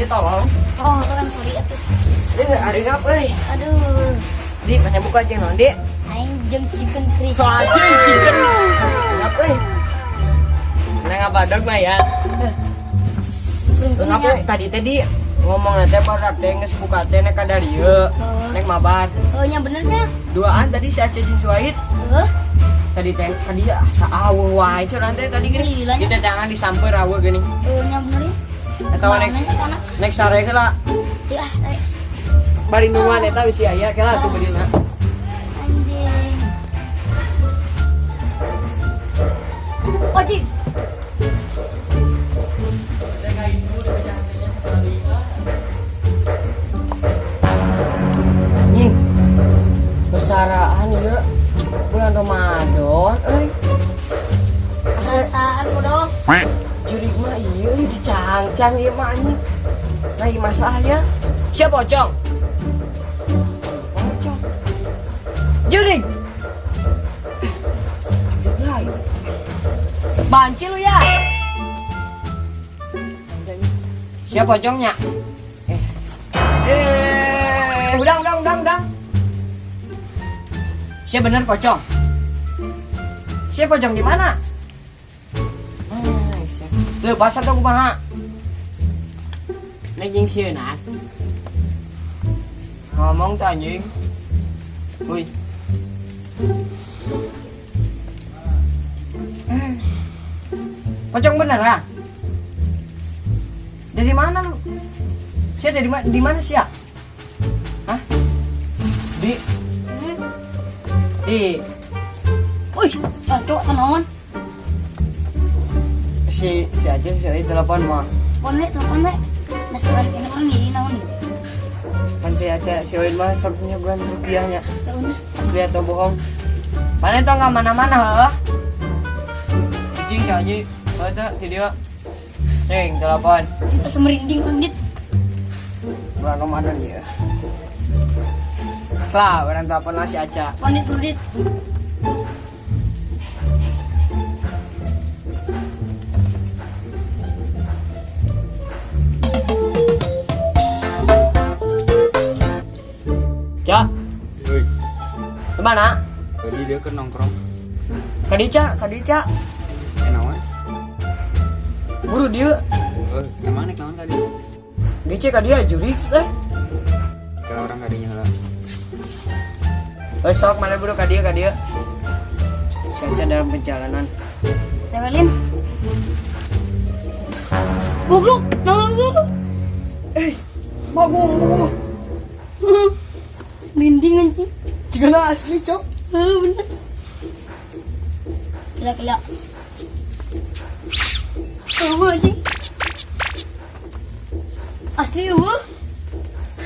Dia tolong. Oh, kan sorry atuh. Ini hari apa euy? Aduh, Di mana buka jeung naon, Di? Aing jeung chicken crispy. Anjing chicken. Apa euy? Nah, ngabadog mah ya. Beruntungnya. Kenapa tadi tadi ngomong teh baru teh geus buka teh nek ka dieu. Nek mabar. Oh, nya benernya. Duaan tadi si Aceh jeung Suwaid. Heuh, Tadi teh tadi asa aweuh wae cenah teh tadi gini. Gila nya. Kita jangan disamper aweuh gini. Oh, nya bener ya. Eta mah nek Mana nya anak? nek sare heula. Ya, tarik. Bari nungguan eta bisi aya kela atuh bedilna. Anjing. Anjing. Anjing. Besaraan ieu bulan Ramadan euy. Asa Perasaan bodoh. jurig mah ieu dicangcang ieu mah anjing. Nah, ieu masa aya. Siapa pocong? Pocong. Jurig. Jurig lain. Banci lu ya. Siapa pocongnya? Eh. Eh, udang, udang, udang, udang. Siapa bener pocong? Siapa pocong di mana? Ah, siap. Lepas atau kumaha? Nek jeung sieun Ngomong tuh anjing. Woi. Eh. Pocong bener ah? Dari mana lu? Sia dari di mana sia? Hah? Di di Wih, cocok tenawan. si si aja si aja telepon mah. Telepon we, telepon we. Nah, si ini orang ini naon nih? Pan si aja si Oin mah sok nyuguhan rupiahnya. Sauna. Asli atau bohong? Mana itu nggak mana-mana heuh. Cicing si aja. Oh itu video. Cing telepon. Kita semerinding pandit. Bulan Ramadan ya. Lah, orang telepon lah si Aca. Pandit pandit. Ca, Woi, di mana? tadi dia ke nongkrong. Kadica, Kadica. Eh, naon? Buru dia. Oh, emang nek naon tadi? Gece ka dia jurik teh. Kalau orang kadinya heula. Eh sok mana buru ka dia ka dia. Si Aca dalam perjalanan. Tewelin. Goblok, nah goblok. Eh, bagong. Merinding anjing. Tiga asli, Cok. Heuh, bener. Gila gila. Eueuh anjing. Asli eueuh.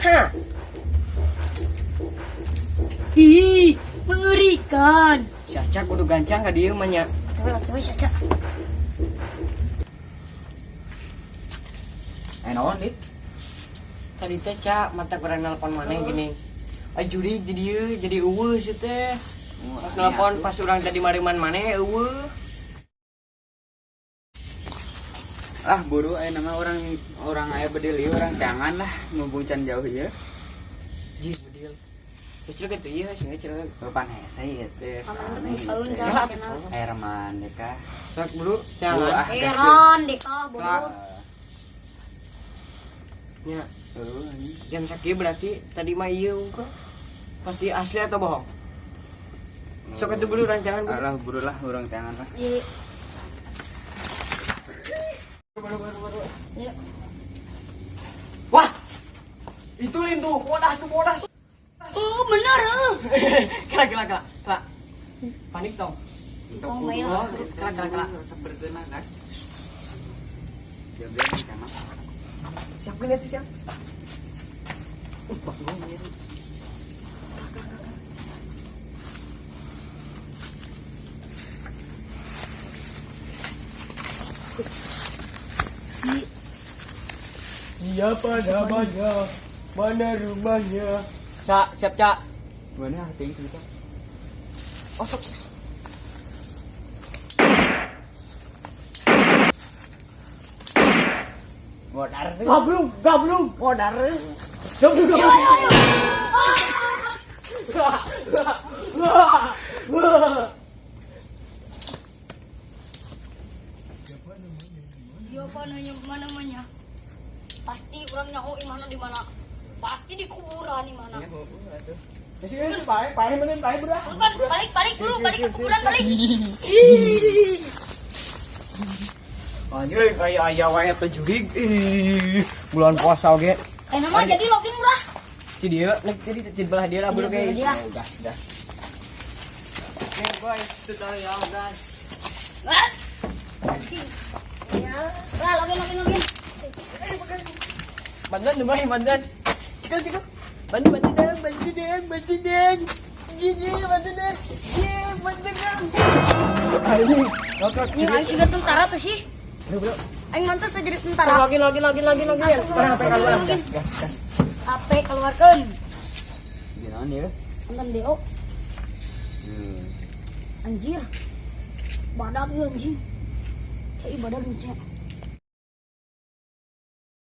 Hah. Ih, mengerikan. Si Aca kudu gancang ka dieu mah nya. Coba coba si Aca. Eh, naon, Dit? Tadi teh Ca, mata kurang nelpon mana gini. Ah juri jadi ieu, jadi eueuh si teh. Pas nelpon pas urang tadi mariman maneh eueuh. Ah, buru aya nama orang orang aya bedil ieu orang tangan lah mumpung can jauh ieu. Ji bedil. Kecil gitu iya, sih kecil. Papan hese ieu teh. Saun teh. jalan kenal. Herman deka. Sok buru, Buru, jangan. ah, gas, Dit. Heran deh kau bodoh. Nya, Heuh, anjing. jam sakieu berarti tadi mah ieu unggul. Pasti asli atau bohong? Sok atuh buru rancangan buru. Alah, buru lah urang tangan lah. Iya. Iya. Wah. Itu lin tuh, bodas tuh bodas. Oh, bener eh. Kela kela kela. Kela. Panik dong. Oh, bayar. Kela kela kela. Seperti gas. Jam-jam kita mah. Siapa lihat siap? Bangun ya. Siapa namanya? Mana rumahnya? Cak, siap cak. Mana hati itu bisa? Oh, sok, sok. Modar. Gablung, gablung, modar. Gablung, Ayo, gablung. ayo, ayo. Ah! Siapa nanya mana namanya? Pasti orang nyaho imahna di mana? Pasti di kuburan di mana? Pae, pae meureun, pae budak. Bukan, balik, balik dulu, balik ke kuburan, balik. Ih. Anjing, kayak aya wae teh jurig. Ih, bulan puasa oge. Eh, nama jadi login murah. Ci dieu, nek jadi ci belah dia lah Iya, bro belah guys. dia. Oh, gas, gas. Oke, guys, tutorial gas. Ah. Lah, login, login, login. Bantuan tuh, Bang, bantuan. Cikal, cikal. Bantu, bantu dong, bantu dong, bantu dong. Gigi, bantu dong. Ye, bantu dong. Anjing, ngakak Ini aing juga tentara tuh sih. Bro, bro. Aing mantas tuh jadi tentara. Login, login, login, login, login. Langsung, Sekarang HP langsung, keluar. login. Gas, gas, gas. HP keluarkan. Gimana ya? Nonton BO. Anjir. Badak ya anjing. Cai badak anjing.